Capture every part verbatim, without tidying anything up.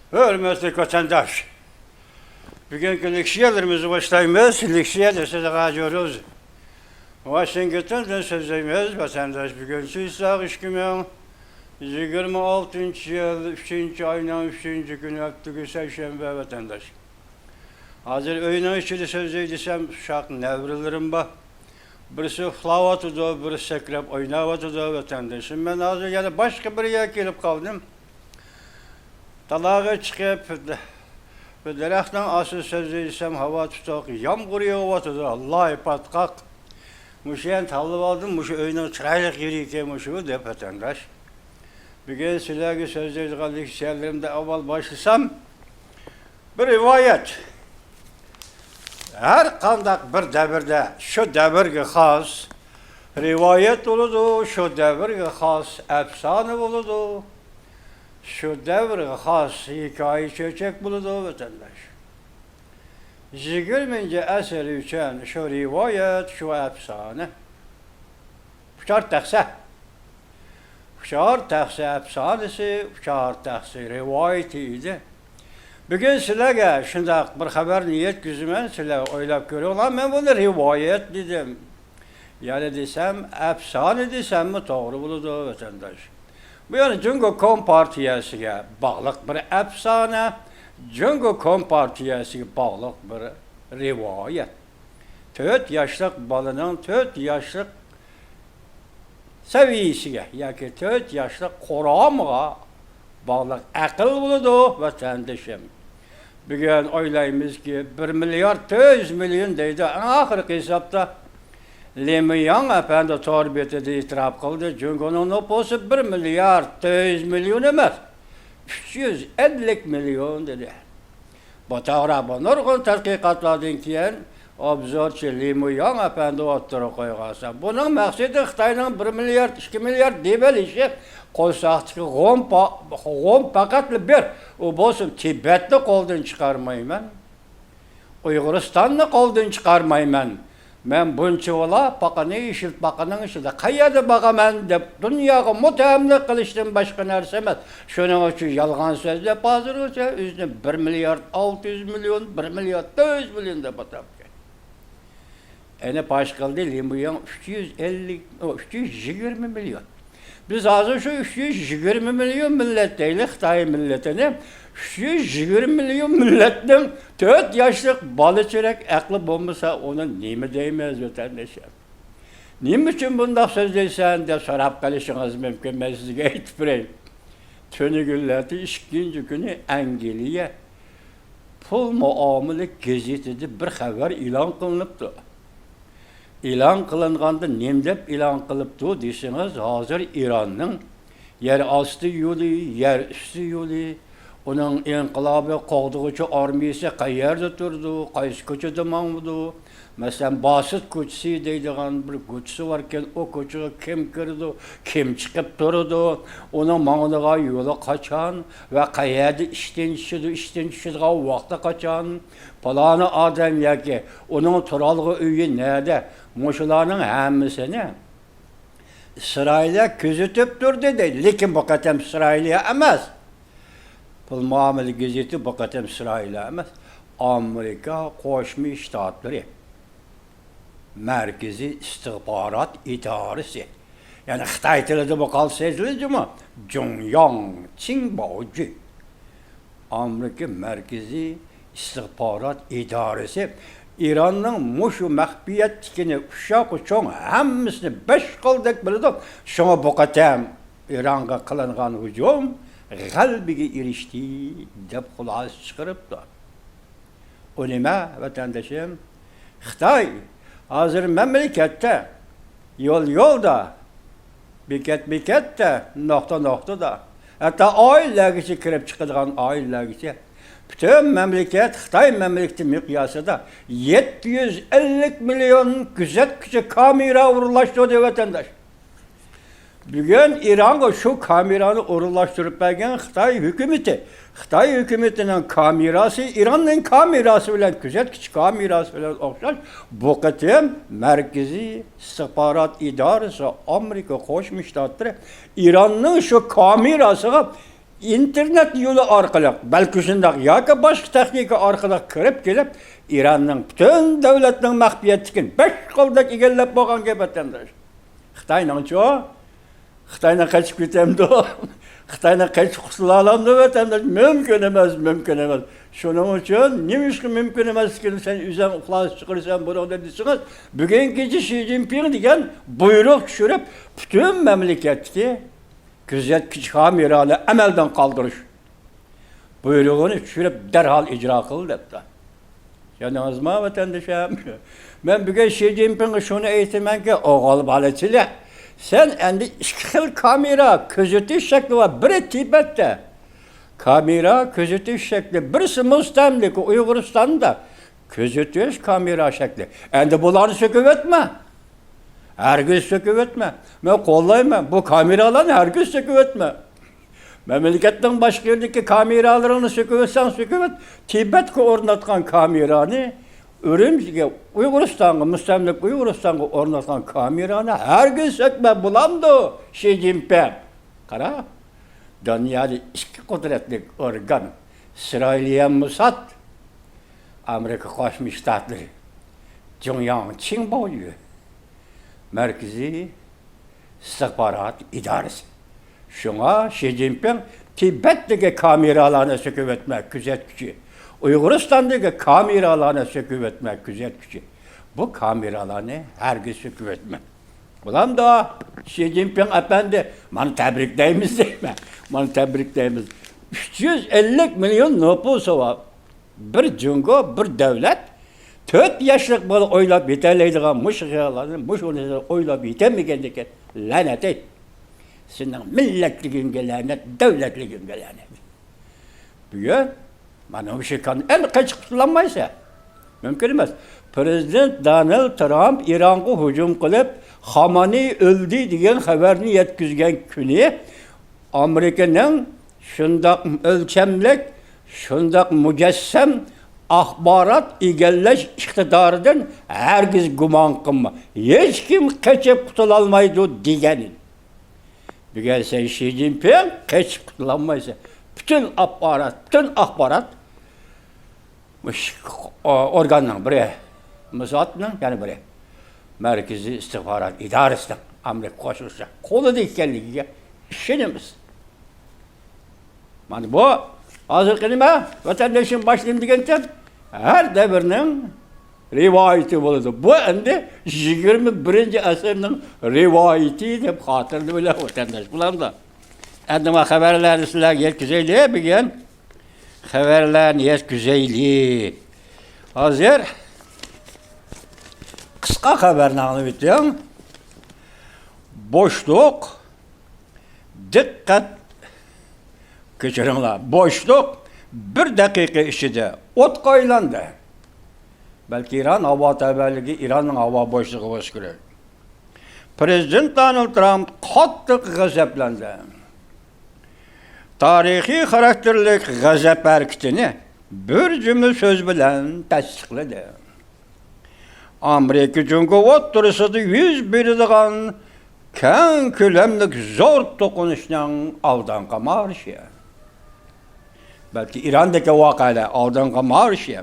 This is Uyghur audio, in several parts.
ھۆرمەتلىك ۋەتەنداش، بۈگۈنكى لېكسىيەلىرىمىزنى باشلايمىز. لېكسىيە دېسە، غاجۇروز. ۋاشىنگتوندىن سۆزلەيمىز، ۋەتەنداش. بۈگۈن چىسلاق ئىككى مىڭ يىگىرمە ئالتىنچى يىل، ئۈچىنچى ئاينىڭ ئۈچىنچى كۈنى، ھەپتىگۈ سەيشەنبە، ۋەتەنداش. ھازىر ئۆينىڭ ئىچىدە سۆزلەي دېسەم، ئۇششاق نەۋرىلىرىم بار. بىرسى ئۇخلاۋاتىدۇ، بىرسى سەكرەپ ئويناۋاتىدۇ، ۋەتەنداشلىرىم. مەن ھازىر يەنە باشقا بىر يەرگە كېلىپ قالدىم. تالاغا چىقىپ، بىر دەرەخنىڭ ئاستىدا سۆزلەي دېسەم، ھاۋا تۇتۇق، يامغۇر يېغىۋاتىدۇ، لاي پاتقاق. مۇشۇ يەرنى تاللىۋالدىم، مۇشۇ ئۆينىڭ چىرايلىق يېرى ئىكەن مۇشۇ، دەپ، ۋەتەنداش. بۈگۈن سىلەرگە سۆزلەيدىغان لېكسىيەلىرىمنى ئاۋۋال باشلىسام، بىر رىۋايەت. ھەر قانداق بىر دەۋردە شۇ دەۋرگە خاس رىۋايەت بولىدۇ، شۇ دەۋرگە خاس ئەپسانە بولىدۇ، شۇ دەۋرگە خاس ھېكايە چۆچەك بولىدۇ، ۋەتەنداش. يىگىرمىنچى ئەسىر ئۈچۈن شۇ رىۋايەت، شۇ ئەپسانە. ئۇچار تەخسە. ئۇچار تەخسە ئەپسانىسى، ئۇچار تەخسە رىۋايىتى ئىدى. بۈگۈن سىلەرگە شۇنداق بىر خەۋەرنى يەتكۈزىمەن، سىلەر ئويلاپ كۆرۈڭلار، مەن بۇنى رىۋايەت دېدىم. يەنى دېسەم، ئەپسانە دېسەممۇ توغرا بولىدۇ، ۋەتەنداش. بۇ يەنە جۇڭگو كومپارتىيەسىگە باغلىق بىر ئەپسانە، جۇڭگو كومپارتىيەسىگە باغلىق بىر رىۋايەت. تۆت ياشلىق بالىنىڭ تۆت ياشلىق سەۋىيىسىگە ياكى تۆت ياشلىق قۇرامىغا باغلىق ئەقىل بولىدۇ، ۋەتەندىشىم. بۈگۈن ئويلايمىزكى، بىر مىليارد تۆت يۈز مىليون دەيدۇ. ئەڭ ئاخىرقى ھېسابتا لى مىياڭ ئەپەندى تور بېتىدە ئېتىراپ قىلدى، جۇڭگونىڭ نوپۇسى بىر مىليارد تۆت يۈز مىليون ئەمەس، ئۈچ يۈز ئەللىك مىليون دېدى. بۇ توغرا، بۇ نۇرغۇن تەتقىقاتلاردىن كېيىن ئوبزورچى لى مۇياڭ ئەپەندى ئوتتۇرىغا قويغانسا، بۇنىڭ مەقسىتى خىتاينىڭ بىر مىليارد، ئىككى مىليارد دېيىۋېلىشى، قورساقتىكى غوم پا-، غوم پەقەتلا بىر، ئۇ بولسۇن تىبەتنى قولدىن چىقارمايمەن، ئۇيغۇرىستاننى قولدىن چىقارمايمەن. مەن بۇنچىۋالا پاقىنى يېشىل پاقىنىڭ ئىچىدە قەيەردە باقىمەن دەپ دۇنياغا مۇتتەھەملىك قىلىشتىن باشقا نەرسە ئەمەس. شۇنىڭ ئۈچۈن يالغان سۆزلەپ ھازىرغىچە ئۆزىنى بىر مىليارد ئالتە يۈز مىليون، بىر مىليارد تۆت يۈز مىليون دەپ ئاتاپتۇ. ئەنە پاش قىلدى لى مۇياڭ ئۈچ يۈز ئەللىك، ئۇ، ئۈچ يۈز يىگىرمە مىليون. بىز ھازىر شۇ ئۈچ يۈز يىگىرمە مىليون مىللەت دەيلى، خىتاي مىللىتىنى، ئۈچ يۈز يىگىرمە مىليون مىللەتنىڭ تۆت ياشلىق بالىچىرەك ئەقلى بولمىسا، ئۇنى نېمە دەيمىز، ۋەتەندىشىم؟ نېمە ئۈچۈن بۇنداق سۆزلەيسەن دەپ سوراپ قېلىشىڭىز مۇمكىن. مەن سىزگە ئېيتىپ بېرەي. تۈنۈگۈنلەردە ئىككىنچى كۈنى ئەنگلىيە پۇل مۇئامىلە گېزىتىدە بىر خەۋەر ئېلان قىلىنىپتۇ. ئېلان قىلىنغاندا نېمە دەپ ئېلان قىلىپتۇ دېسىڭىز، ھازىر ئىراننىڭ يەر ئاستى يولى، يەر ئۈستى يولى، ئۇنىڭ ئىنقىلابى قوغدىغۇچى ئارمىيىسى قەيەردە تۇرىدۇ، قايسى كوچىدا ماڭىدۇ؟ مەسىلەن، باسىت كوچىسى دەيدىغان بىر كوچىسى باركەن، ئۇ كوچىغا كىم كىرىدۇ، كىم چىقىپ تۇرىدۇ، ئۇنىڭ ماڭىدىغان يولى قاچان ۋە قەيەردە ئىشتىن چۈشىدۇ، ئىشتىن چۈشىدىغان ۋاقتى قاچان، پالانى ئادەم ياكى ئۇنىڭ تۇرالغۇ ئۆيى نەدە، مۇشۇلارنىڭ ھەممىسىنى ئىسرائىلىيە كۆزىتىپ تۇردى دەيدۇ. لېكىن بۇ قېتىم ئىسرائىلىيە ئەمەس. پۇل مۇئامىلە گېزىتى بۇ قېتىم ئىسرائىلىيە ئەمەس، ئامېرىكا قوشما شتاتلىرى مەركىزىي ئىستىخبارات ئىدارىسى، يەنى خىتاي تىلىدا بولغان سۆزلىدىمۇ، جۇڭياڭ چىڭباۋجۈ. ئامېرىكا مەركىزىي ئىستىخبارات ئىدارىسى ئىراننىڭ مۇشۇ مەخپىيەتلىكىنى ئۇششاق چوڭ ھەممىسىنى بەش قولدەك بىلىدۇ. شۇڭا بۇ قېتىم ئىرانغا قىلىنغان ھۇجۇم غەلىبىگە ئېرىشتى، دەپ خۇلاسە چىقىرىپتۇ. ئۇ نېمە، ۋەتەندىشىم؟ خىتاي ھازىر مەملىكەتتە، يول يولدا، بېكەت بېكەتتە، نۇقتا نۇقتىدا، ھەتتا ئائىلىلەرگىچە كىرىپ چىقىدىغان ئائىلىلەرگىچە پۈتۈن مەملىكەت، خىتاي مەملىكىتى مىقياسىدا يەتتە يۈز ئەللىك مىليون كۆزەتكۈچى كامېرا ئورۇنلاشتۇردى، ۋەتەنداش. بۈگۈن ئىرانغا شۇ كامېرانى ئورۇنلاشتۇرۇپ بەرگەن خىتاي ھۆكۈمىتى. خىتاي ھۆكۈمىتىنىڭ كامېراسى ئىراننىڭ كامېراسى بىلەن، كۆزەتكۈچ كامېراسى بىلەن ئوخشاش. بۇ قېتىم مەركىزىي ئىستىخبارات ئىدارىسى، ئامېرىكا قوشما شتاتلىرى ئىراننىڭ شۇ كامېراسىغا ئىنتېرنېت يولى ئارقىلىق، بەلكى شۇنداق ياكى باشقا تېخنىكا ئارقىلىق كىرىپ كېلىپ، ئىراننىڭ پۈتۈن دۆلەتنىڭ مەخپىيەتلىكىنى بەش قولدەك ئىگىلەپ بولغان گەپ، ۋەتەنداش. خىتاينىڭچۇ؟ خىتاينىڭ قېچىپ كېتەمدۇ؟ خىتاينىڭ قېچىپ قۇتۇلالامدۇ، ۋەتەنداش؟ مۇمكىن ئەمەس، مۇمكىن ئەمەس. شۇنىڭ ئۈچۈن نېمىشقا مۇمكىن ئەمەسلىكىنى سەن ئۆزۈڭ خۇلاسە چىقىرىسەن بۇنىڭدىن دېسىڭىز، بۈگۈنكىچە شى جىنپىڭ دېگەن بۇيرۇق چۈشۈرۈپ، پۈتۈن مەملىكەتتىكى كۆزەتكۈچ كامېرانى ئەمەلدىن قالدۇرۇش بۇيرۇغىنى چۈشۈرۈپ، دەرھال ئىجرا قىل دەپتۇ. چۈشەندىڭىزمۇ، ۋەتەندىشىم؟ مەن بۈگۈن شى جىنپىڭغا شۇنى ئېيتىمەنكى، ئوغۇل بالا چىلە، سەن ئەمدى ئىككى خىل كامېرا كۆزىتىش شەكلى بار. بىرى تىبەتتە كامېرا كۆزىتىش شەكلى، بىرسى مۇستەملىكە ئۇيغۇرىستاندا كۆزىتىش كامېرا شەكلى. ئەمدى بۇلارنى سۆكۈۋەتمە. ھەرگىز سۆكۈۋەتمە. مەن قوللايمەن. بۇ كامېرالارنى ھەرگىز سۆكۈۋەتمە. مەملىكەتنىڭ باشقا يېرىدىكى كامېرالىرىڭنى سۆكۈۋەتسەڭ سۆكۈۋەت. تىبەتكە ئورناتقان كامېرانى، ئۈرۈمچىگە، ئۇيغۇرىستانغا، مۇستەملىكە ئۇيغۇرىستانغا ئورناتقان كامېرانى ھەرگىز سۆكمە، بولامدۇ، شى جىنپىڭ؟ قارا، دۇنيادا ئىككى قۇدرەتلىك ئورگان، ئىسرائىلىيە موساد، ئامېرىكا قوشما شتاتلىرى، جۇڭياڭ چىڭباۋيۈ، مەركىزىي ئىستىخبارات ئىدارىسى. شۇڭا شى جىنپىڭ تىبەتتىكى كامېرالارنى سۆكۈۋەتمە، كۆزەتكۈچى. ئۇيغۇرىستاندىكى كامېرالارنى سۆكۈۋەتمە، كۆزەتكۈچى. بۇ كامېرالارنى ھەرگىز سۆكۈۋەتمە. بولامدۇ، شى جىنپىڭ ئەپەندى؟ مانا تەبرىكلەيمىز دەيمەن. مانا تەبرىكلەيمىز. ئۈچ يۈز ئەللىك مىليون نوپۇسى بار بىر جۇڭگو، بىر دۆلەت، تۆت ياشلىق بالا ئويلاپ يېتەلەيدىغان مۇشۇ خىياللارنى، مۇشۇ نەرسىلەرنى ئويلاپ يېتەلمىگەندىكىن، لەنەت ئەي! سېنىڭ مىللەتلىكىڭگە لەنەت، دۆلەتلىكىڭگە لەنەت. بۈگۈن مانا مۇشۇ كان-، ئەمدى قېچىپ قۇتۇلالمايسەن. مۇمكىن ئەمەس. پىرېزىدېنت دونالد ترامپ ئىرانغا ھۇجۇم قىلىپ، خامانېي ئۆلدى دېگەن خەۋەرنى يەتكۈزگەن كۈنى، ئامېرىكىنىڭ شۇنداق ئۆلچەملىك، شۇنداق مۇجەسسەم ئاخبارات ئىگىلەش ئىقتىدارىدىن ھەرگىز گۇمان قىلما. ھېچكىم قېچىپ قۇتۇلالمايدۇ دېگەن ئىدى. بۈگۈن سەن شى جىنپىڭ قېچىپ قۇتۇلالمايسەن. پۈتۈن ئاخبارات، پۈتۈن ئاخبارات مۇشۇ ئورگاننىڭ بىرى، موسادنىڭ يەنە بىرى، مەركىزىي ئىستىخبارات ئىدارىسىنىڭ، ئامېرىكا قوشما شتات قولىدا ئىكەنلىكىگە ئىشىنىمىز. مانا بۇ ھازىرقى نېمە؟ ۋەتەندىشىم باشلىدىم دېگەنچە، ھەر دەۋرنىڭ رىۋايىتى بولىدۇ. بۇ ئەمدى يىگىرمە بىرىنچى ئەسىرنىڭ رىۋايىتى دەپ خاتىرىدە بىلە ۋەتەنداش بولامدۇ؟ ئەمدى ما خەۋەرلەرنى سىلەرگە يەتكۈزەيلى بۈگۈن. خەۋەرلەرنى يەتكۈزەيلى. ھازىر قىسقا خەۋەرنى ئاڭلىۋېتىڭ. بوشلۇق، دىققەت، كەچۈرۈڭلار، بوشلۇق بىر دەقىقە ئىچىدە ئوتقا ئايلاندى. بەلكى ئىران ھاۋا تەۋەلىكى، ئىراننىڭ ھاۋا بوشلۇقى بولسا كېرەك. پىرېزىدېنت دونالد ترامپ قاتتىق غەزەپلەندى. تارىخىي خاراكتېرلىك غەزەپ ھەرىكىتىنى بىر جۈملە سۆز بىلەن تەستىقلىدى. ئامېرىكا جۇڭگو ئوتتۇرىسىدا يۈز بېرىدىغان كەڭ كۆلەملىك زور توقۇنۇشنىڭ ئالدىنقى مارشى. بەلكى ئىراندىكى ۋەقەلەر ئالدىنقى مارشى.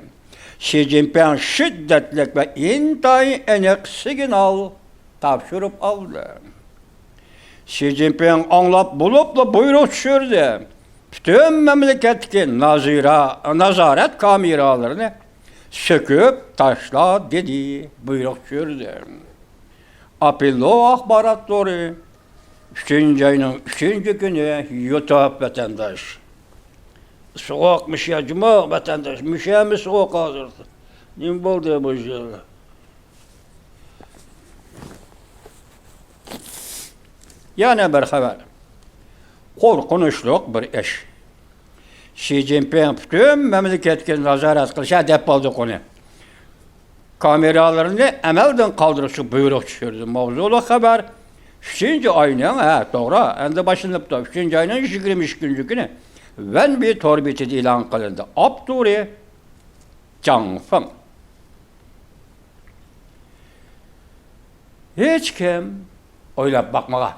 شى جىنپىڭ شىددەتلىك ۋە ئىنتايىن ئېنىق سىگنال تاپشۇرۇپ ئالدى. شى جىنپىڭ ئاڭلاپ بولۇپلا بۇيرۇق چۈشۈردى. پۈتۈن مەملىكەتتىكى نازىرا-، نازارەت كامېرالىرىنى سۆكۈپ تاشلا دېدى، بۇيرۇق چۈشۈردى. ئاپوللو ئاخبارات تورى ئۈچىنچى ئاينىڭ ئۈچىنچى كۈنى يۇتۇپ ۋەتەنداش. سوغۇق مۇشۇ جۇمۇ ۋەتەنداش، مۇشۇمۇ سوغۇق ھازىر. نېمە بولدى بۇ يىل؟ يەنە بىر خەۋەر. قورقۇنچلۇق بىر ئىش. شى جىنپىڭ پۈتۈن مەملىكەتكە نازارەت قىلىش، ھە، دەپ بولدۇق ئۇنى. كامېرالىرىنى ئەمەلدىن قالدۇرۇشقا بۇيرۇق چۈشۈردى. ماۋزۇلۇق خەۋەر ئۈچىنچى ئاينىڭ، ھە، توغرا، ئەمدى باشلىنىپتۇ. ئۈچىنچى ئاينىڭ يىگىرمە ئىككىنچى كۈنى ۋەنبى تور بېتىدە ئېلان قىلىندى. ئاپتورى جاڭ فېڭ. ھېچكىم ئويلاپ باقمىغان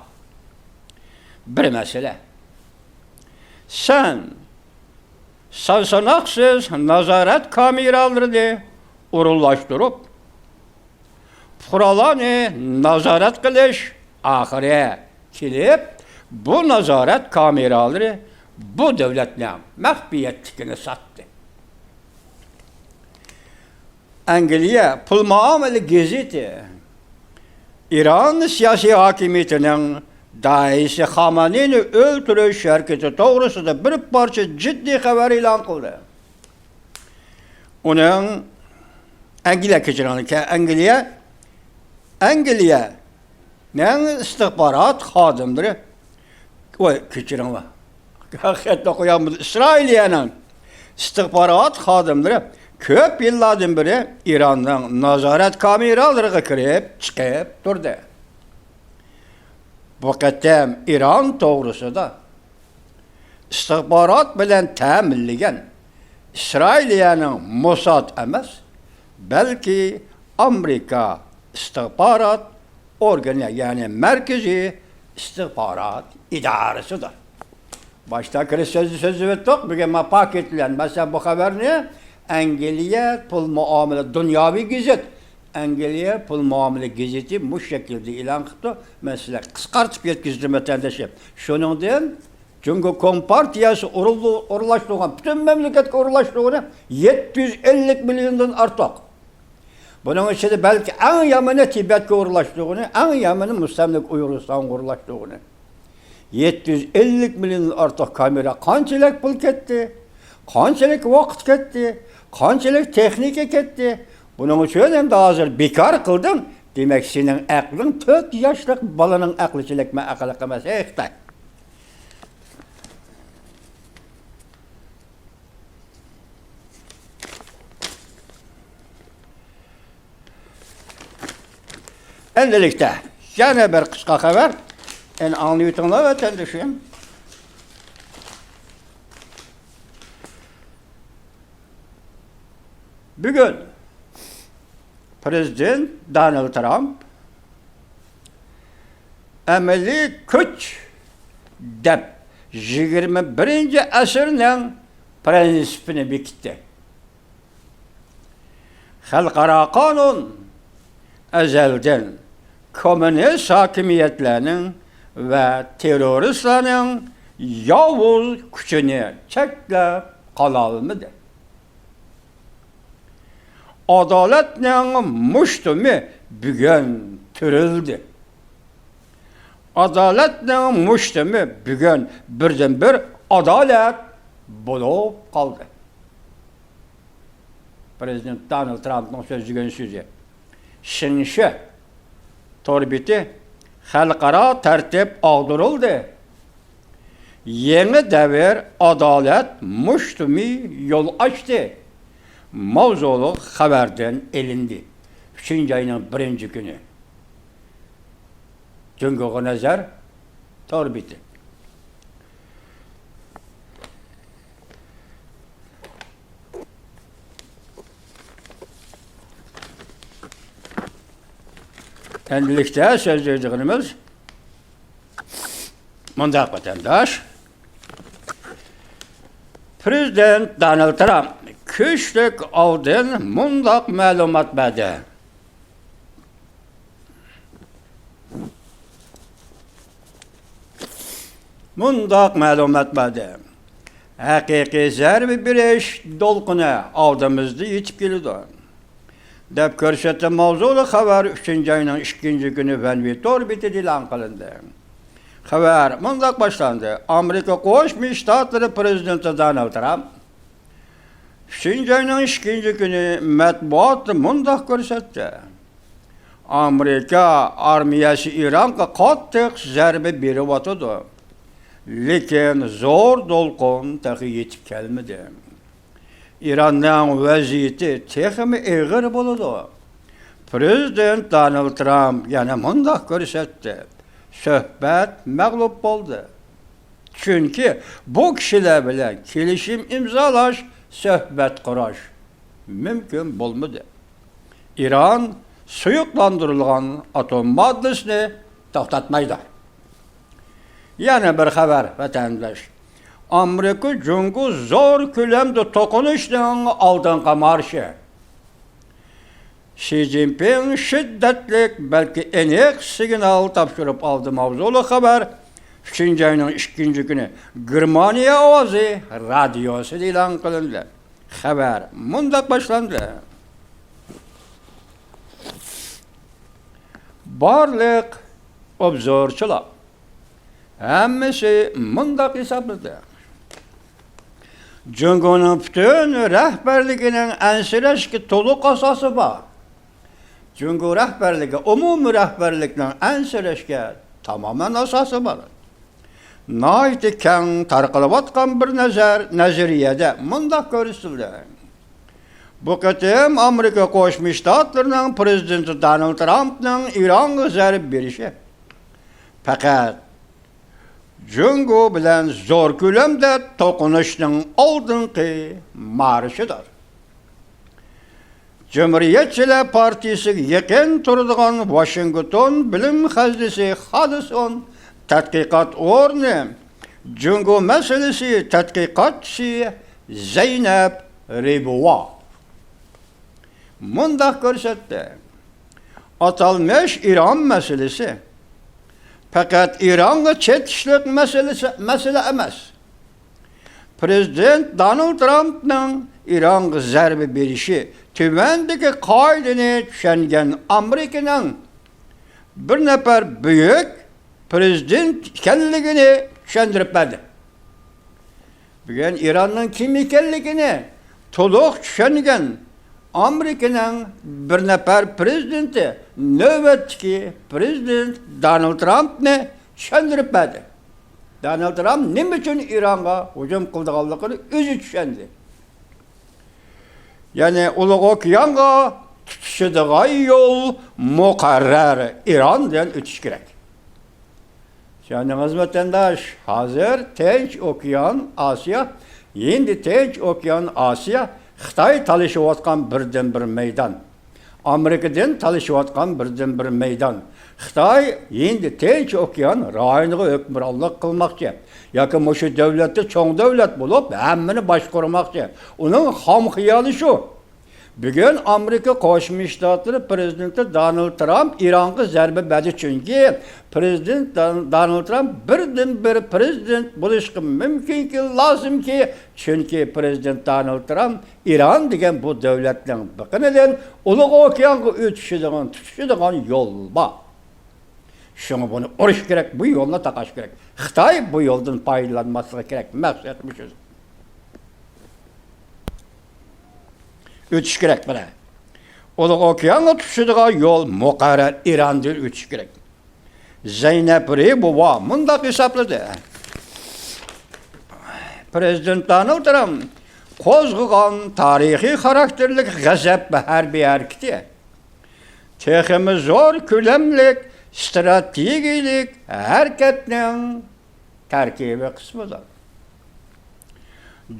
بىر مەسىلە. سەن سان-ساناقسىز نازارەت كامېرالىرىنى ئورۇنلاشتۇرۇپ، پۇقرالارنى نازارەت قىلىش ئاخىرى كېلىپ، بۇ نازارەت كامېرالىرى بۇ دۆلەتنىڭ مەخپىيەتلىكىنى ساتتى. ئەنگلىيە پۇل مۇئامىلە گېزىتى ئىران سىياسىي ھاكىمىيىتىنىڭ داھىيسى خامانىنى ئۆلتۈرۈش ھەرىكىتى توغرىسىدا بىر پارچە جىددىي خەۋەر ئېلان قىلدى. ئۇنىڭ ئەنگلىيە، كەچۈرۈڭلار، ئەنگلىيە، ئەنگلىيەنىڭ ئىستىخبارات خادىملىرى، ۋاي، كەچۈرۈڭلار، خەتنى ئوقۇيالمىدىم. ئىسرائىلىيەنىڭ ئىستىخبارات خادىملىرى كۆپ يىللاردىن بېرى ئىراننىڭ نازارەت كامېرالىرىغا كىرىپ چىقىپ تۇردى. بۇ قېتىم ئىران توغرىسىدا ئىستىخبارات بىلەن تەمىنلىگەن ئىسرائىلىيەنىڭ موساد ئەمەس، بەلكى ئامېرىكا ئىستىخبارات ئورگىنى، يەنى مەركىزىي ئىستىخبارات ئىدارىسىدۇر. باشتا كىرىش سۆزى سۆزلىۋەتتۇق. بۈگۈن ما پاكىت بىلەن، مەسىلەن، بۇ خەۋەرنى ئەنگلىيە پۇل مۇئامىلە دۇنياۋى گېزىت، ئەنگلىيە پۇل مۇئامىلە گېزىتى مۇشۇ شەكىلدە ئېلان قىپتۇ. مەن سىلەرگە قىسقارتىپ يەتكۈزدۈم، ۋەتەنداشلار. شۇنىڭدىن جۇڭگو كومپارتىيەسى ئورۇنلۇ-، ئورۇنلاشتۇرغان، پۈتۈن مەملىكەتكە ئورۇنلاشتۇرغىنى يەتتە يۈز ئەللىك مىليوندىن ئارتۇق. بۇنىڭ ئىچىدە بەلكى ئەڭ يامىنى تىبەتكە ئورۇنلاشتۇرغىنى، ئەڭ يامىنى مۇستەملىكە ئۇيغۇرىستانغا ئورۇنلاشتۇرغىنى. يەتتە يۈز ئەللىك مىليوندىن ئارتۇق كامېرا، قانچىلىك پۇل كەتتى، قانچىلىك ۋاقىت كەتتى، قانچىلىك تېخنىكا كەتتى. بۇنىڭ ئۈچۈن ئەمدى ھازىر بىكار قىلدىڭ. دېمەك، سېنىڭ ئەقلىڭ تۆت ياشلىق بالىنىڭ ئەقلىچىلىك، مەن ئەقىل قىلماس، ھەي خىتاي. ئەمدىلىكتە يەنە بىر قىسقا خەۋەر. ئەنە ئاڭلىۋېتىڭلار، ۋەتەندىشىم. بۈگۈن پرېزىدېنت دونالد ترامپ ئەمەلىي كۈچ دەپ يىگىرمە بىرىنچى ئەسىرنىڭ پرىنسىپىنى بېكىتتى. خەلقئارا قانۇن ئەزەلدىن كوممۇنىست ھاكىمىيەتلەرنىڭ ۋە تېررورىستلارنىڭ ياۋۇز كۈچىنى چەكلەپ قالالمىدى. ئادالەتنىڭ مۇشتۇمى بۈگۈن تۈرۈلدى. ئادالەتنىڭ مۇشتۇمى بۈگۈن بىردىنبىر ئادالەت بولۇپ قالدى. پرېزىدېنت دونالد ترامپنىڭ سۆزلىگەن سۆزى. شېڭشې تور بېتى خەلقئارا تەرتىپ ئاغدۇرۇلدى. يېڭى دەۋر ئادالەت مۇشتۇمى يول ئاچتى ماۋزۇلۇق خەۋەردىن ئېلىندى. ئۈچىنچى ئاينىڭ بىرىنچى كۈنى. جۇڭگوغا نەزەر تور بېتى. ئەمدىلىكتە سۆزلەيدىغىنىمىز مۇنداق، ۋەتەنداش. پرېزىدېنت دونالد ترامپ كۈچلۈك ئالدىن مۇنداق مەلۇمات بەردى. مۇنداق مەلۇمات بەردى. ھەقىقىي زەربە بېرىش دولقۇنى ئالدىمىزدا يېتىپ كېلىدۇ، دەپ كۆرسەتتى ماۋزۇلۇق خەۋەر ئۈچىنچى ئاينىڭ ئىككىنچى كۈنى فەنۋى تور بېتىدە ئېلان قىلىندى. خەۋەر مۇنداق باشلاندى: ئامېرىكا قوشما شتاتلىرى پرېزىدېنتى دونالد ترامپ ئۈچىنچى ئاينىڭ ئىككىنچى كۈنى مەتبۇئاتتا مۇنداق كۆرسەتتى: ئامېرىكا ئارمىيەسى ئىرانغا قاتتىق زەربە بېرىۋاتىدۇ، لېكىن زور دولقۇن تېخى يېتىپ كەلمىدى. ئىراننىڭ ۋەزىيىتى تېخىمۇ ئېغىر بولىدۇ. پرېزىدېنت دونالد ترامپ يەنە مۇنداق كۆرسەتتى: سۆھبەت مەغلۇپ بولدى. چۈنكى بۇ كىشىلەر بىلەن كېلىشىم ئىمزالاش، سۆھبەت قۇراش مۇمكىن بولمىدى. ئىران سۇيۇقلاندۇرۇلغان ئاتوم ماددىسىنى توختاتمايدۇ. يەنە بىر خەۋەر، ۋەتەنداش. ئامېرىكا جۇڭگو زور كۆلەمدە توقۇنۇشنىڭ ئالدىنقى مارشى. شى جىنپىڭ شىددەتلىك، بەلكى ئېنىق سىگنال تاپشۇرۇپ ئالدى ماۋزۇلۇق خەۋەر ئۈچىنچى ئاينىڭ ئىككىنچى كۈنى گېرمانىيە ئاۋازى رادىيوسىدا ئېلان قىلىندى. خەۋەر مۇنداق باشلاندى. بارلىق ئوبزورچىلار ھەممىسى مۇنداق ھېسابلىدى. جۇڭگونىڭ پۈتۈن رەھبەرلىكىنىڭ ئەنسىرەشكە تولۇق ئاساسى بار. جۇڭگو رەھبەرلىكى، ئومۇمىي رەھبەرلىكنىڭ ئەنسىرەشكە تامامەن ئاساسى بار. ناھايىتى كەڭ تارقىلىۋاتقان بىر نەزەر، نەزەرىيەدە مۇنداق كۆرسىتىلدى. بۇ قېتىم ئامېرىكا قوشما شتاتلىرىنىڭ پىرېزىدېنتى دونالد ترامپنىڭ ئىرانغا زەربە بېرىشى پەقەت جۇڭگو بىلەن زور كۆلەمدە توقۇنۇشنىڭ ئالدىنقى مارشىدۇر. جۇمھۇرىيەتچىلەر پارتىيىسىگە يېقىن تۇرىدىغان ۋاشىنگتون بىلىم خەزنىسى خادىسون تەتقىقات ئورنى جۇڭگو مەسىلىسى تەتقىقاتچىسى زەينەپ رىبۇۋا مۇنداق كۆرسەتتى: ئاتالمىش ئىران مەسىلىسى پەقەت ئىرانغا چېتىشلىق مەسىلىسى، مەسىلە ئەمەس. پىرېزىدېنت دونالد ترامپنىڭ ئىرانغا زەربە بېرىشى تۆۋەندىكى قائىدىنى چۈشەنگەن ئامېرىكىنىڭ بىر نەپەر بۈيۈك پىرېزىدېنت ئىكەنلىكىنى چۈشەندۈرۈپ بەردى. بۈگۈن ئىراننىڭ كىم ئىكەنلىكىنى تولۇق چۈشەنگەن ئامېرىكىنىڭ بىر نەپەر پىرېزىدېنتى نۆۋەتتىكى پىرېزىدېنت دونالد ترامپنى چۈشەندۈرۈپ بەردى. دونالد ترامپ نېمە ئۈچۈن ئىرانغا ھۇجۇم قىلىدىغانلىقىنى ئۆزى چۈشەندى. يەنى ئۇلۇغ ئوكيانغا تۇتىشىدىغان يول مۇقەررەر، ئىراندىن ئۆتۈش كېرەك. چۈشەندىڭىزمۇ، ۋەتەنداش؟ ھازىر تىنچ ئوكيان، ئاسىيا، ھىندى تىنچ ئوكيان، ئاسىيا، خىتاي تالىشىۋاتقان بىردىنبىر مەيدان. ئامېرىكىدىن تالىشىۋاتقان بىردىنبىر مەيدان. خىتاي ھىندى تىنچ ئوكيان رايونىغا ھۆكۈمرانلىق قىلماقچى ياكى مۇشۇ دۆلەتتە چوڭ دۆلەت بولۇپ، ھەممىنى باشقۇرماقچى. ئۇنىڭ خام خىيالى شۇ. بۈگۈن ئامېرىكا قوشما شتاتلىرى پىرېزىدېنتى دونالد ترامپ ئىرانغا زەربە بەردى، چۈنكى پىرېزىدېنت دون-، دونالد ترامپ بىردىنبىر پىرېزىدېنت بولۇشقا مۇمكىنكى، لازىمكى، چۈنكى پىرېزىدېنت دونالد ترامپ ئىران دېگەن بۇ دۆلەتنىڭ بېقىنىدىن ئۇلۇغ ئوكيانغا ئۆتۈشىدىغان، تۇتىشىدىغان يول بار. شۇڭا بۇنى ئۇرۇش كېرەك، بۇ يولنى تاقاش كېرەك. خىتاي بۇ يولدىن پايدىلانماسلىقى كېرەك، مەقسەت مۇشۇ. ئۆتۈش كېرەك بۇنى. ئۇلۇغ ئوكيانغا تۇتىشىدىغان يول مۇقەررەر، ئىراندىن ئۆتۈش كېرەك. زەينەپ رىبۇۋا مۇنداق ھېسابلىدى: پىرېزىدېنت دونالد ترامپ قوزغىغان تارىخىي خاراكتېرلىك غەزەپ ھەربىي ھەرىكىتى تېخىمۇ زور كۆلەملىك ئىستراتېگىيىلىك ھەرىكەتنىڭ تەركىبىي قىسمىدۇر.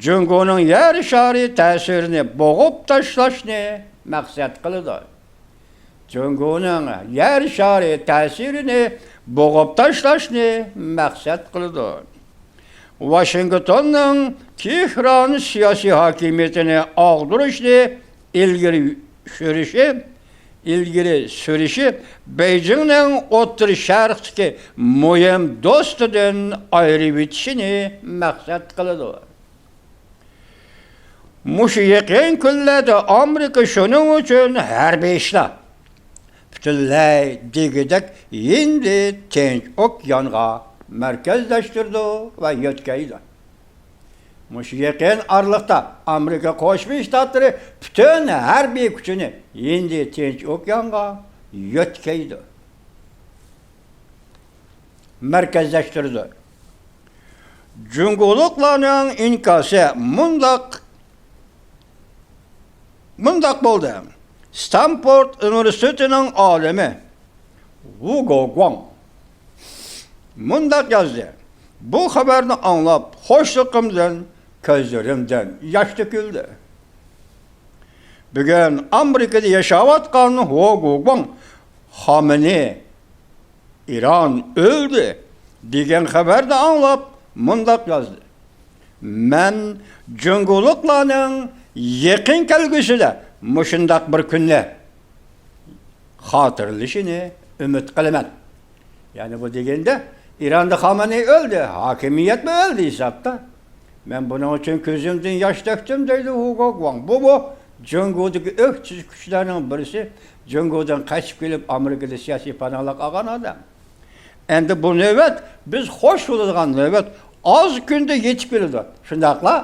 جۇڭگونىڭ يەر شارى تەسىرىنى بوغۇپ تاشلاشنى مەقسەت قىلىدۇ. جۇڭگونىڭ يەر شارى تەسىرىنى بوغۇپ تاشلاشنى مەقسەت قىلىدۇ. ۋاشىنگتوننىڭ تېھران سىياسىي ھاكىمىيىتىنى ئاغدۇرۇشنى ئىلگىرى سۈرۈشى، ئىلگىرى سۈرۈشى بېيجىڭنىڭ ئوتتۇرا شەرقتىكى مۇھىم دوستىدىن ئايرىۋېتىشىنى مەقسەت قىلىدۇ. مۇشۇ يېقىن كۈنلەردە ئامېرىكا شۇنىڭ ئۈچۈن ھەربىي ئىشلار پۈتۈنلەي دېگۈدەك ھىندى تىنچ ئوكيانغا مەركەزلەشتۈرىدۇ ۋە يۆتكەيدۇ. مۇشۇ يېقىن ئارىلىقتا ئامېرىكا قوشما شتاتلىرى پۈتۈن ھەربىي كۈچىنى ھىندى تىنچ ئوكيانغا يۆتكەيدۇ، مەركەزلەشتۈرىدۇ. جۇڭگولۇقلارنىڭ ئىنكاسى مۇنداق، مۇنداق بولدى. ستانفورد ئۇنىۋېرسىتېتىنىڭ ئالىمى ۋۇ گوگۇاڭ مۇنداق يازدى: بۇ خەۋەرنى ئاڭلاپ، خۇشلۇقۇمدىن كۆزلىرىمدىن ياش تۆكۈلدى. بۈگۈن ئامېرىكىدا ياشاۋاتقان ۋۇ گوگۇاڭ خامنېي ئىران ئۆلدى دېگەن خەۋەرنى ئاڭلاپ مۇنداق يازدى: مەن جۇڭگولۇقلارنىڭ يېقىن كەلگۈسىدە مۇشۇنداق بىر كۈننى خاتىرىلىشىنى ئۈمىد قىلىمەن. يەنى بۇ دېگەندە، ئىراندا خامنەئى ئۆلدى، ھاكىمىيەتمۇ ئۆلدى ھېسابتا. مەن بۇنىڭ ئۈچۈن كۆزۈمدىن ياش تۆكتۈم، دەيدۇ ھۇگو گۇاڭ. بۇمۇ جۇڭگودىكى ئۆكتىچى كۈچلەرنىڭ بىرسى، جۇڭگودىن قېچىپ كېلىپ ئامېرىكىدا سىياسىي پاناھلىق ئالغان ئادەم. ئەمدى بۇ نۆۋەت، بىز خوش بولىدىغان نۆۋەت ئاز كۈندە يېتىپ كېلىدۇ. شۇنداقلا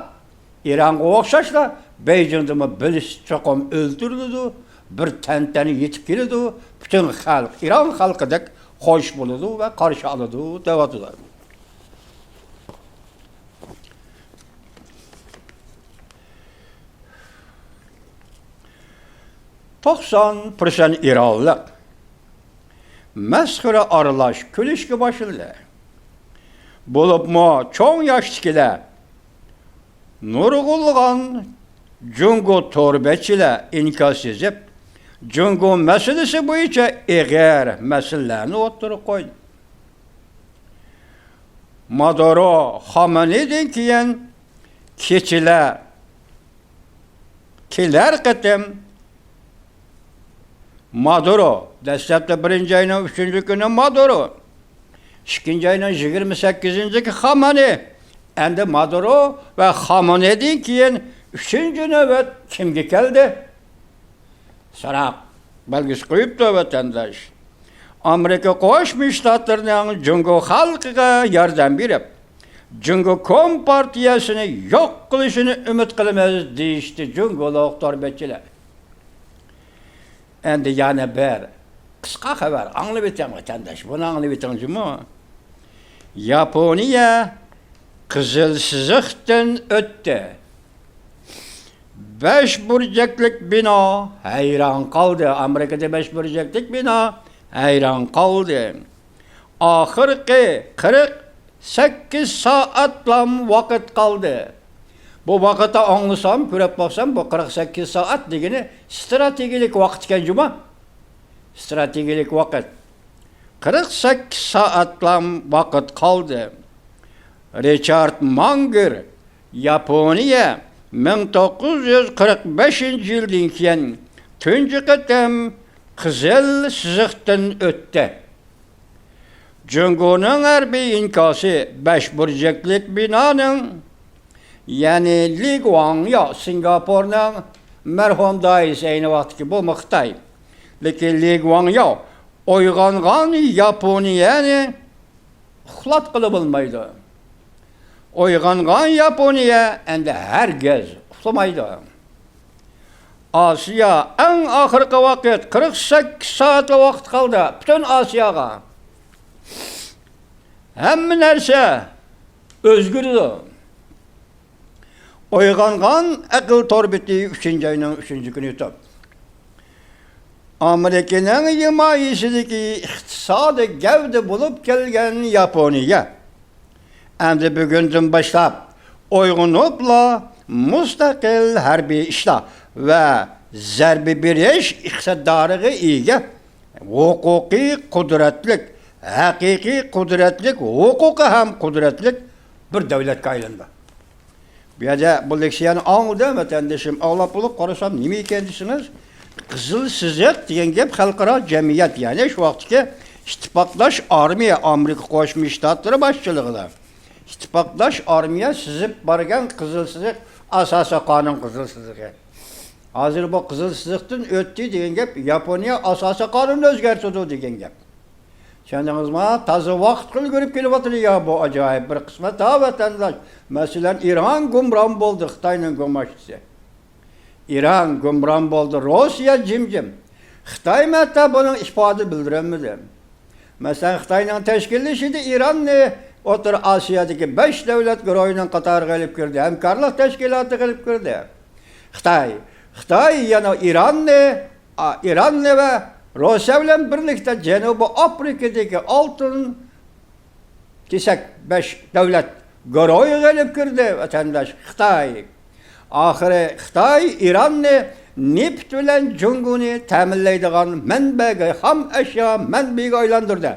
ئىرانغا ئوخشاشلا بېيجىڭدىمۇ بىرسى چوقۇم ئۆلتۈرۈلىدۇ، بىر تەنتەنە يېتىپ كېلىدۇ، پۈتۈن خەلق ئىران خەلقىدەك خوش بولىدۇ ۋە قارشى ئالىدۇ دەۋاتىدۇ. توقسان پىرسەنت ئىرانلىق مەسخىرە ئارىلاش كۈلۈشكە باشلىدى. بولۇپمۇ چوڭ ياشتىكىلەر نۇرغۇنلىغان جۇڭگو تور بەتچىلەر ئىنكاس يېزىپ، جۇڭگو مەسىلىسى بويىچە ئېغىر مەسىلىلەرنى ئوتتۇرىغا قويدى. مادۇرو خامنېيدىن كېيىن كېچىلەر كېلەر قېتىم مادۇرو، دەسلەپتە بىرىنچى ئاينىڭ ئۈچىنچى كۈنى مادۇرو، ئىككىنچى ئاينىڭ يىگىرمە سەككىزىنچىسى خامنېي، ئەمدى مادۇرو ۋە خامنېيدىن كېيىن ئۈچىنچى نۆۋەت كىمگە كەلدى؟ سوراق بەلگىسى قويۇپتۇ، ۋەتەنداش. ئامېرىكا قوشما شتاتلىرىنىڭ جۇڭگو خەلقىگە ياردەم بېرىپ، جۇڭگو كومپارتىيەسىنى يوق قىلىشىنى ئۈمىد قىلىمىز، دېيىشتى جۇڭگولۇق تور بەتچىلەر. ئەمدى يەنە بىر قىسقا خەۋەر ئاڭلىۋېتىڭ، ۋەتەنداش. بۇنى ئاڭلىۋېتىڭ جۇمۇ. ياپونىيە قىزىل سىزىقتىن ئۆتتى. بەش بۇرجەكلىك بىنا ھەيران قالدى. ئامېرىكىدا بەش بۇرجەكلىك بىنا ھەيران قالدى. ئاخىرقى قىرىق سەككىز سائەتلام ۋاقىت قالدى. بۇ ۋاقىتتا ئاڭلىسام، كۆرۈپ باقسام، بۇ قىرىق سەككىز سائەت دېگىنى ستراتېگىيەلىك ۋاقىت ئىكەن جۇمۇ. ستراتېگىيەلىك ۋاقىت. قىرىق سەككىز سائەتلام ۋاقىت قالدى. رىچارد مانگېر، ياپونىيە مىڭ توققۇز يۈز قىرىق بەشىنچى يىلدىن كېيىن تۇنجى قېتىم قىزىل سىزىقتىن ئۆتتى. جۇڭگونىڭ ھەربىي ئىنكاسى بەش بۇرجەكلىك بىنانىڭ، يەنى لى گۇاڭياۋ، سىنگاپورنىڭ مەرھۇم دائىسى، ئەينى ۋاقىتتىكى بۇمۇ خىتاي. لېكىن لى گۇاڭياۋ ئويغانغان ياپونىيەنى ئۇخلاتقىلى بولمايدۇ. ئويغانغان ياپونىيە ئەمدى ھەرگىز ئۇخلىمايدۇ. ئاسىيا ئەڭ ئاخىرقى ۋاقىت، قىرىق سەككىز سائەتلا ۋاقىت قالدى پۈتۈن ئاسىياغا. ھەممە نەرسە ئۆزگىرىدۇ. ئويغانغان ئەقىل تور بېتى ئۈچىنچى ئاينىڭ ئۈچىنچى كۈنى يوتۇپ، ئامېرىكىنىڭ ھىمايىسىدىكى ئىقتىسادىي گەۋدە بولۇپ كەلگەن ياپونىيە ئەمدى بۈگۈندىن باشلاپ ئويغىنىپلا مۇستەقىل ھەربىي ئىشلار ۋە زەربە بېرىش ئىقتىدارىغا ئىگە، ھوقۇقىي قۇدرەتلىك، ھەقىقىي قۇدرەتلىك، ھوقۇقى ھەم قۇدرەتلىك بىر دۆلەتكە ئايلاندى. بۇ يەردە بۇ لېكسىيەنى ئاڭلىدىم، ۋەتەندىشىم، ئاڭلاپ بولۇپ قارىسام، نېمە ئىكەن دېسىڭىز، قىزىل سىزىق دېگەن گەپ خەلقئارا جەمئىيەت، يەنى شۇ ۋاقىتتىكى ئىتتىپاقداش ئارمىيە، ئامېرىكا قوشما شتاتلىرى باشچىلىقىدا ئىتتىپاقداش ئارمىيە سىزىپ بارغان قىزىل سىزىق، ئاساسىي قانۇن قىزىل سىزىقى. ھازىر بۇ قىزىل سىزىقتىن ئۆتتى دېگەن گەپ، ياپونىيە ئاساسىي قانۇننى ئۆزگەرتىدۇ دېگەن گەپ. چۈشەندىڭىزما؟ تازا ۋاقىتقا ئۈلگۈرۈپ كېلىۋاتىدۇ يا بۇ ئاجايىپ بىر قىسمەت ھا ۋەتەنداش. مەسىلەن، ئىران گۇمران بولدى، خىتاينىڭ گۇماشتىسى. ئىران گۇمران بولدى، روسىيە جىمجىم. خىتايمۇ ھەتتا بۇنىڭ ئىپادە بىلدۈرەلمىدى. مەسىلەن، خىتاينىڭ تەشكىللىشىدە ئىراننى ئوتتۇرا ئاسىيادىكى بەش دۆلەت گۇرۇھىنىڭ قاتارىغا ئېلىپ كىردى، ھەمكارلىق تەشكىلاتىغا ئېلىپ كىردى. خىتاي، خىتاي يەنە ئىراننى، ئا، ئىراننى ۋە روسىيە بىلەن بىرلىكتە جەنۇبىي ئافرىقىدىكى ئالتۇن كېسەك بەش دۆلەت گۇرۇھىغا ئېلىپ كىردى، ۋەتەنداش، خىتاي. ئاخىرى خىتاي ئىراننى نېفىت بىلەن جۇڭگونى تەمىنلەيدىغان مەنبەگە، خام ئەشيا مەنبىيىگە ئايلاندۇردى.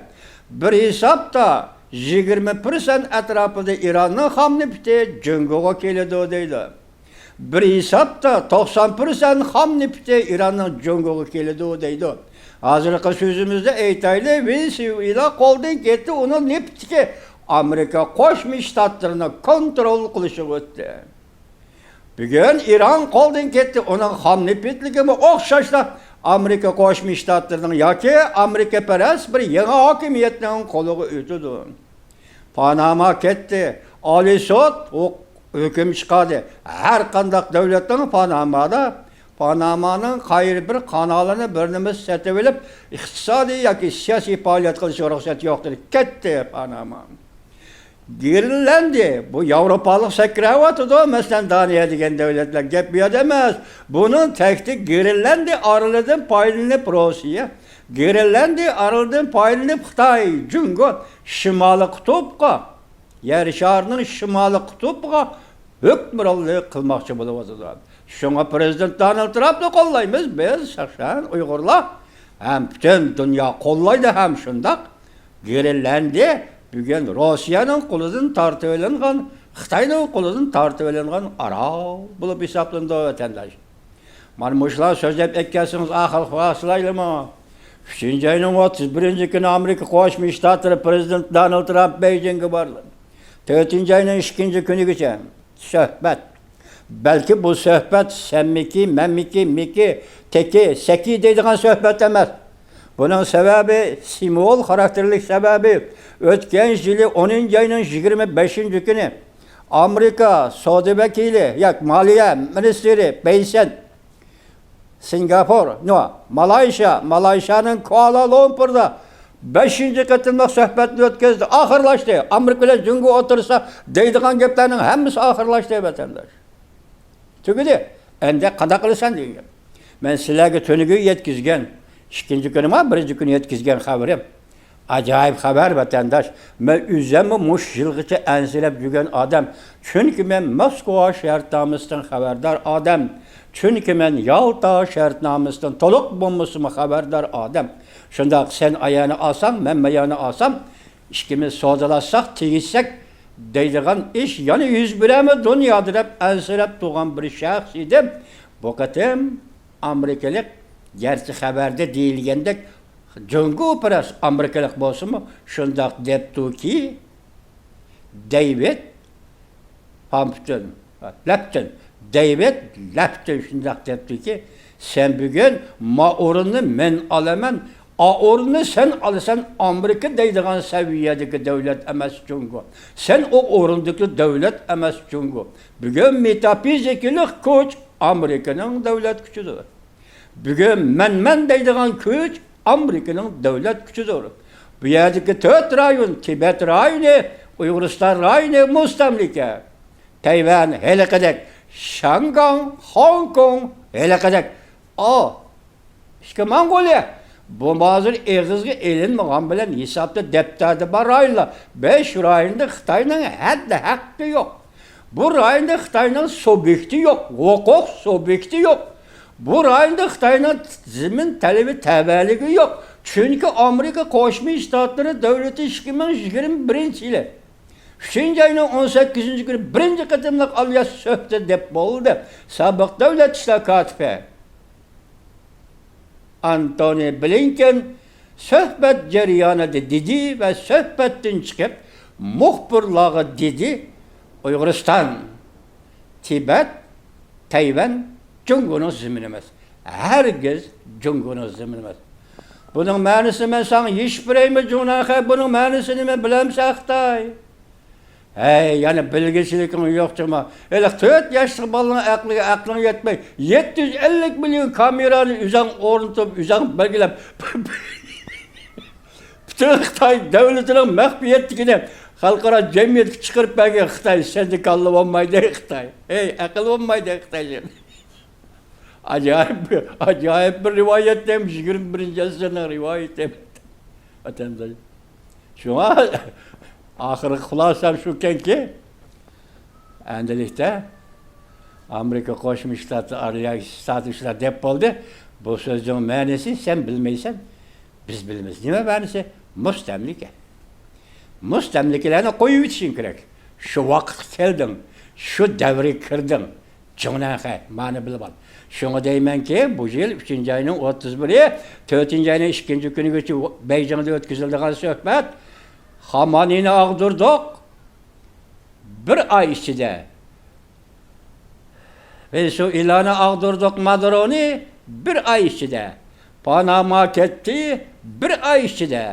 بىر ھېسابتا يىگىرمە پىرسەنت ئەتراپىدا ئىراننىڭ خام نېفىتى جۇڭگوغا كېلىدۇ دەيدۇ. بىر ھېسابتا توقسان پىرسەنت خام نېفىتى ئىراننىڭ جۇڭگوغا كېلىدۇ دەيدۇ. ھازىرقى سۆزىمىزدە ئېيتايلى، ۋېنېسۇېلا قولدىن كەتتى، ئۇنىڭ نېفىتى ئامېرىكا قوشما شتاتلىرىنىڭ كونترول قىلىشىغا ئۆتتى. بۈگۈن ئىران قولدىن كەتتى، ئۇنىڭ خام نېفىتلىكىمۇ ئوخشاشلا ئامېرىكا قوشما شتاتلىرىنىڭ ياكى ئامېرىكىپەرەس بىر يېڭى ھاكىمىيەتنىڭ قولىغا ئۆتىدۇ. پاناما كەتتى. ئالىي سوت ھوق-، ھۆكۈم چىقاردى. ھەر قانداق دۆلەتنىڭ پانامادا، پانامانىڭ قايرى بىر قانالىنى بىر نېمە سېتىۋېلىپ، ئىقتىسادىي ياكى سىياسىي پائالىيەت قىلىشىغا رۇخسەت يوق دېدى. كەتتى پاناما. گرېنلاندىيە، بۇ ياۋروپالىق سەكرەۋاتىدۇ، مەسىلەن، دانىيە دېگەن دۆلەتلەر گەپ بۇ يەردە ئەمەس. بۇنىڭ تەكتى گرېنلاندىيە ئارىلىدىن پايدىلىنىپ روسىيە، گرېنلاندىيە ئارىلىدىن پايدىلىنىپ خىتاي، جۇڭگو، شىمالىي قۇتۇپقا، يەر شارىنىڭ شىمالىي قۇتۇپىغا ھۆكۈمرانلىق قىلماقچى بولۇۋاتىدۇ. شۇڭا پىرېزىدېنت دونالد ترامپنى قوللايمىز بىز، شەخسەن ئۇيغۇرلار ھەم پۈتۈن دۇنيا قوللايدۇ ھەم شۇنداق. گرېنلاندىيە بۈگۈن روسىيەنىڭ قولىدىن تارتىۋېلىنغان، خىتاينىڭ قولىدىن تارتىۋېلىنغان ئارال بولۇپ ھېسابلىنىدۇ، ۋەتەنداش. مانا مۇشۇلار سۆزلەپ ئەكەلسىڭىز، ئاخىر خۇلاسىلايلىمۇ؟ ئۈچىنچى ئاينىڭ ئوتتۇز بىرىنچى كۈنى ئامېرىكا قوشما شتاتلىرى پىرېزىدېنتى دونالد ترامپ بېيجىڭغا باردى. تۆتىنچى ئاينىڭ ئىككىنچى كۈنىگىچە سۆھبەت. بەلكى بۇ سۆھبەت سەنمىكى، مەنمىكى، مىكى، تېكى، سەكى دەيدىغان سۆھبەت ئەمەس. بۇنىڭ سەۋەبى، سىمۋول خاراكتېرلىك سەۋەبى، ئۆتكەن يىلى ئونىنچى ئاينىڭ يىگىرمە بەشىنچى كۈنى ئامېرىكا سودا ۋەكىلى، ياك مالىيە مىنىستىرى بېيسەن، سىنگاپور، نو، مالايشىيا، مالايشىيانىڭ كۇئالا لۇمپۇردا بەشىنچى قېتىملىق سۆھبەتنى ئۆتكۈزدى. ئاخىرلاشتى. ئامېرىكا بىلەن جۇڭگو ئوتتۇرىسىدا دەيدىغان گەپلەرنىڭ ھەممىسى ئاخىرلاشتى، ۋەتەنداش. تۈگىدى. ئەمدى قانداق قىلىسەن دېگەن گەپ. مەن سىلەرگە تۈنۈگۈن يەتكۈزگەن، ئىككىنچى كۈنىما، بىرىنچى كۈنى يەتكۈزگەن خەۋىرىم. ئاجايىپ خەۋەر، ۋەتەنداش. مەن ئۆزۈممۇ مۇشۇ يىلغىچە ئەنسىرەپ يۈرگەن ئادەم. چۈنكى مەن موسكۋا شەرتنامىسىدىن خەۋەردار ئادەم. چۈنكى مەن يالتا شەرتنامىسىدىن تولۇق بولمىسىمۇ خەۋەردار ئادەم. شۇنداق، سەن ئايانى ئالساڭ، مەن مايانى ئالسام، ئىككىمىز سودىلاشساق، تېگىشسەك دەيدىغان ئىش يەنە يۈز بېرەرمۇ دۇنيادا دەپ ئەنسىرەپ تۇرغان بىر شەخس ئىدىم. بۇ قېتىم ئامېرىكىلىق، گەرچە خەۋەردە دېيىلگەندەك جۇڭگوپەرەس ئامېرىكىلىق بولسىمۇ، شۇنداق دەپتۇكى، دېۋىد پامپتون، لەپتون، دېۋىد لەپتون شۇنداق دەپتۇكى، سەن بۈگۈن ما ئورۇننى مەن ئالىمەن، ئا ئورۇننى سەن ئالىسەن، ئامېرىكا دەيدىغان سەۋىيەدىكى دۆلەت ئەمەس جۇڭگو. سەن ئۇ ئورۇندىكى دۆلەت ئەمەس جۇڭگو. بۈگۈن مېتافىزىكىلىق كۈچ ئامېرىكىنىڭ دۆلەت كۈچىدۇر. بۈگۈن مەن، مەن دەيدىغان كۈچ ئامېرىكىنىڭ دۆلەت كۈچىدۇر. بۇ يەردىكى تۆت رايون، تىبەت رايونى، ئۇيغۇرىستان رايونى مۇستەملىكە. تەيۋەن ھېلىقىدەك، شياڭگاڭ، خوڭكوڭ ھېلىقىدەك. ئا، ئىككى موڭغۇلىيە. بۇ ھازىر ئېغىزغا ئېلىنمىغان بىلەن ھېسابتا دەپتەردە بار رايونلار. بەش رايوندا خىتاينىڭ ھەددى ھەققى يوق. بۇ رايوندا خىتاينىڭ سۇبيېكتى يوق، ھوقۇق سۇبيېكتى يوق. بۇ رايوندا خىتاينىڭ زېمىن تەلىپى تەۋەلىكى يوق. چۈنكى ئامېرىكا قوشما شتاتلىرى دۆلىتى ئىككى مىڭ يىگىرمە بىرىنچى يىلى ئۈچىنچى ئاينىڭ ئون سەككىزىنچى كۈنى بىرىنچى قېتىملىق ئالىياس سۆھبىتى دەپ بولدى. سابىق دۆلەت ئىشلار كاتىپى ئانتونى بلىنكېن سۆھبەت جەريانىدا دېدى ۋە سۆھبەتتىن چىقىپ مۇخبىرلارغا دېدى، ئۇيغۇرىستان، تىبەت، تەيۋەن جۇڭگونىڭ زېمىنى ئەمەس. ھەرگىز جۇڭگونىڭ زېمىنى ئەمەس. بۇنىڭ مەنىسىنى مەن ساڭا يېشىپ بېرەيمۇ، جۇڭنەخەي؟ بۇنىڭ مەنىسى نېمە، بىلەمسەن، خىتاي؟ ھەي، يەنە بىلگۈچىلىكىڭ يوق جۇما. ھېلىقى تۆت ياشلىق بالىنىڭ ئەقلىگە ئەقلىڭ يەتمەي، يەتتە يۈز ئەللىك مىليون كامېرانى ئۆزەڭ ئورنىتىپ، ئۆزەڭ بەلگىلەپ، پۈتۈن خىتاي دۆلىتىنىڭ مەخپىيەتلىكىنى خەلقئارا جەمئىيەتكە چىقىرىپ بەرگەن خىتاي، سەندە كاللا بولمايدۇ خىتاي. ھەي، ئەقىل بولمايدۇ خىتاي. ئاجايىپ، ئاجايىپ بىر رىۋايەت دەيمىز، يىگىرمە بىرىنچى ئەسىرنىڭ رىۋايىتى. ۋەتەنداش. شۇڭا ئاخىرقى خۇلاسەم شۇكەنكى، ئەمدىلىكتە ئامېرىكا قوشما شتاتى، ئارىيا شتاتى شۇنداق دەپ بولدى. بۇ سۆزنىڭ مەنىسى سەن بىلمەيسەن، بىز بىلىمىز. نېمە مەنىسى؟ مۇستەملىكە. مۇستەملىكىلەرنى قويۇۋېتىشىڭ كېرەك. شۇ ۋاقىتقا كەلدىڭ، شۇ دەۋرگە كىردىڭ. جۇڭنەنخەي، مانا بىلىپ ئال. شۇڭا دەيمەنكى، بۇ يىل ئۈچىنچى ئاينىڭ ئوتتۇز بىرى، تۆتىنچى ئاينىڭ ئىككىنچى كۈنىگىچە بېيجىڭدا ئۆتكۈزۈلىدىغان سۆھبەت، خامانىنى ئاغدۇردۇق، بىر ئاي ئىچىدە. ۋېنېسۇئېلانى ئاغدۇردۇق، مادۇرونى بىر ئاي ئىچىدە. پاناما كەتتى، بىر ئاي ئىچىدە.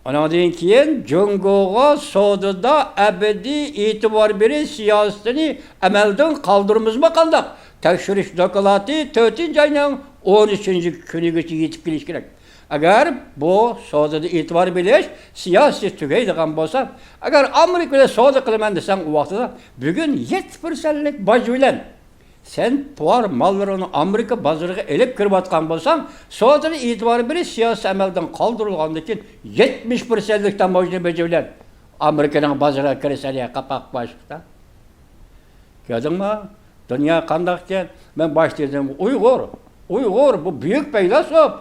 ئۇنىڭدىن كېيىن جۇڭگوغا سودىدا ئەبەدىي ئېتىبار بېرىش سىياسىتىنى ئەمەلدىن قالدۇرىمىزمۇ قانداق؟ تەكشۈرۈش دوكلاتى تۆتىنچى ئاينىڭ ئون ئۈچىنچى كۈنىگىچە يېتىپ كېلىش كېرەك. ئەگەر بۇ سودىدا ئېتىبار بېرىش سىياسىتى تۈگەيدىغان بولسا، ئەگەر ئامېرىكا بىلەن سودا قىلىمەن دېسەڭ، ئۇ ۋاقتىدا بۈگۈن يەتتە پىرسەنتلىك باج بىلەن سەن تاۋار ماللىرىڭنى ئامېرىكا بازىرىغا ئېلىپ كىرىۋاتقان بولساڭ، سودىدا ئېتىبار بېرىش سىياسىتى ئەمەلدىن قالدۇرۇلغاندىن كېيىن يەتمىش پىرسەنتلىك تاموژنا بېجى بىلەن ئامېرىكىنىڭ بازىرىغا كىرىسەن يا قاپاق باشلىقتا. كۆردۈڭمۇ؟ دۇنيا قانداقكەن؟ مەن باشتا دېدىم، ئۇيغۇر، ئۇيغۇر، بۇ بۈيۈك پەيلاسوپ.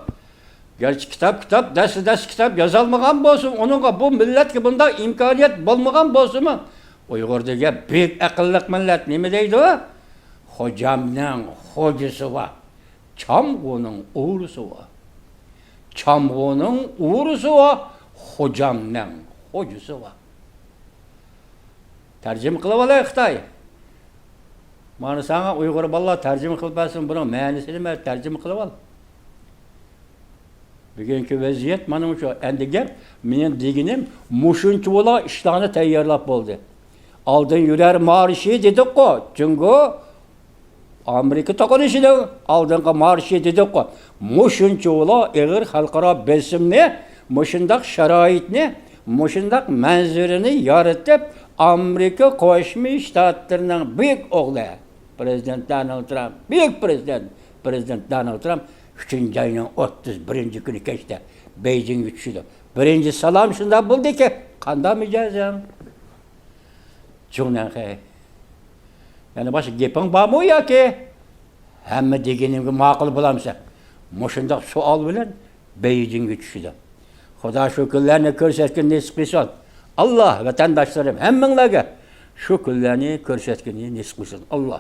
گەرچە كىتاب، كىتاب، دەسسە، دەسسە كىتاب يازالمىغان بولسىمۇ، ئۇنىڭغا بۇ مىللەتكە بۇنداق ئىمكانىيەت بولمىغان بولسىمۇ، ئۇيغۇر دېگەن بۈيۈك ئەقىللىق مىللەت. نېمە دەيدۇ؟ خوجامنىڭ خوجىسى بار، چامغۇنىڭ ئورىسى بار. چامغۇنىڭ ئورىسى بار، خوجامنىڭ خوجىسى بار. تەرجىمە قىلىۋالاي خىتاي. مانا ساڭا ئۇيغۇر بالىلار تەرجىمە قىلىپ بەرسۇن، بۇنىڭ مەنىسى نېمە؟ تەرجىمە قىلىۋال. بۈگۈنكى ۋەزىيەت مانا مۇشۇ. ئەندى گەپ، مېنىڭ دېگىنىم مۇشۇنچىۋالا ئىشلارنى تەييارلاپ بولدى. ئالدىن يۈرەر مارشى دېدۇققۇ، جۇڭگو ئامېرىكا توقۇنۇشىنىڭ ئالدىنقى مارشى دېدۇققۇ. مۇشۇنچىۋالا ئېغىر خەلقئارا بېسىمنى، مۇشۇنداق شارائىتنى، مۇشۇنداق مەنزىرىنى يارىتىپ، ئامېرىكا قوشما شتاتلىرىنىڭ بۈيۈك ئوغلى، پىرېزىدېنت دونالد ترامپ، بۈيۈك پىرېزىدېنت، پىرېزىدېنت دونالد ترامپ ئۈچىنچى ئاينىڭ ئوتتۇز بىرىنچى كۈنى كەچتە بېيجىڭغا چۈشىدۇ. بىرىنچى سالام شۇنداق بولدىكى، قانداق مىجەزىڭ؟ جۇڭنەنخەي. يەنە باشقا گېپىڭ بارمۇ ياكى؟ ھەممە دېگىنىمگە ماقۇل بولامسەن؟ مۇشۇنداق سوئال بىلەن بېيجىڭغا چۈشىدۇ. خۇدا شۇ كۈنلەرنى كۆرسەتكىنى نېسىپ قىلسۇن. ئاللا ۋەتەنداشلىرىم ھەممىڭلارغا شۇ كۈنلەرنى كۆرسەتكىنى نېسىپ قىلسۇن. ئاللا.